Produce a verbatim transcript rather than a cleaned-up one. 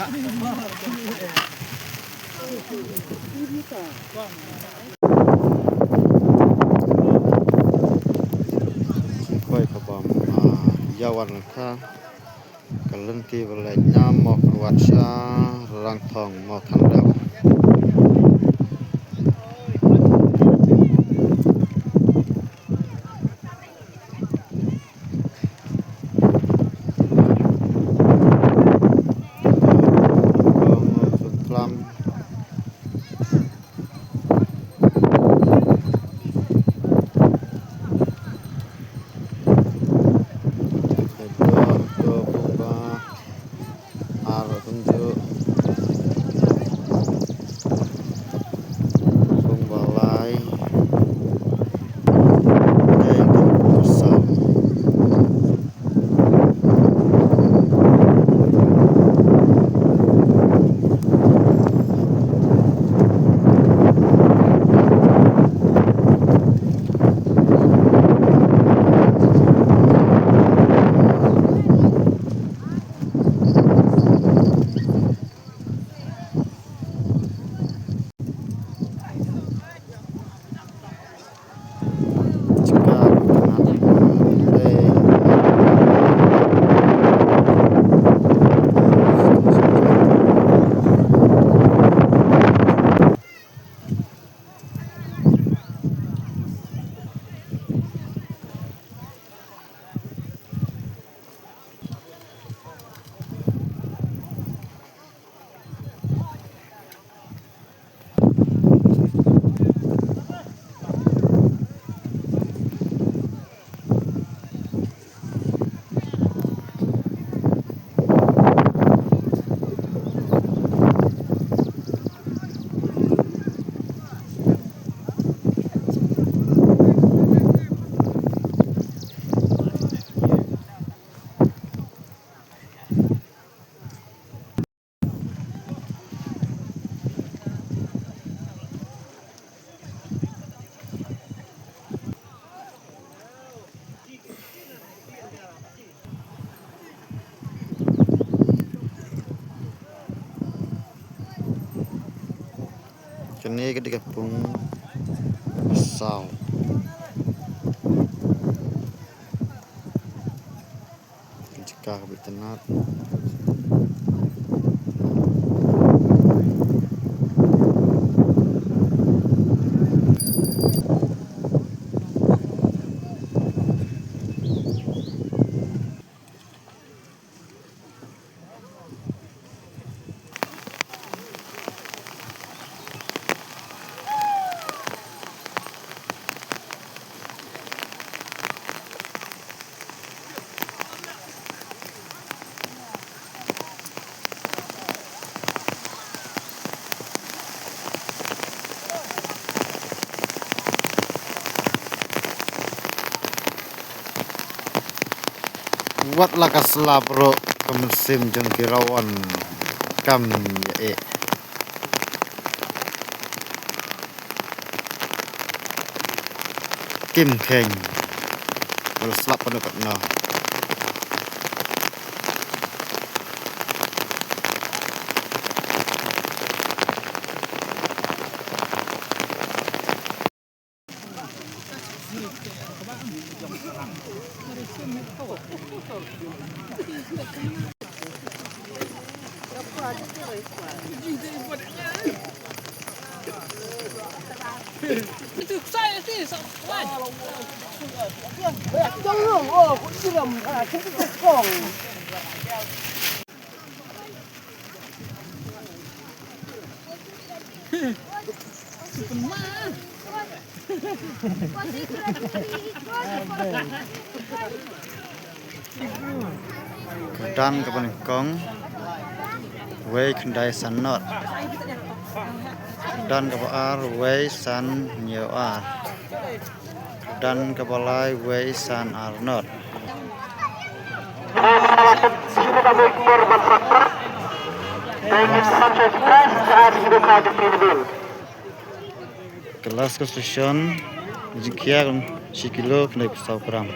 Koi ka bam, ah, ïa wan ka, ka lynti ba leit na Mawkyrwat sha Rangthong Mawthanrew. Ar kumjuh. Kumba lai. Dei kumba sam. Kane ka dei ka pung saw. Jaka kaba itynnad. Wat la ka slap ruh ka mynsiem jong ki Rawon kam ïa eh. Kim kheiñ. Wat la slap pano pano. Kyrdan kaba nyngkong, wei khyndai san nod. Kyrdan kaba ar, wei san hynñiew ar. Kyrdan kaba lai, wei san ar nod. Ka last ka session, jingkhia shi kilo khyndai phew saw gram.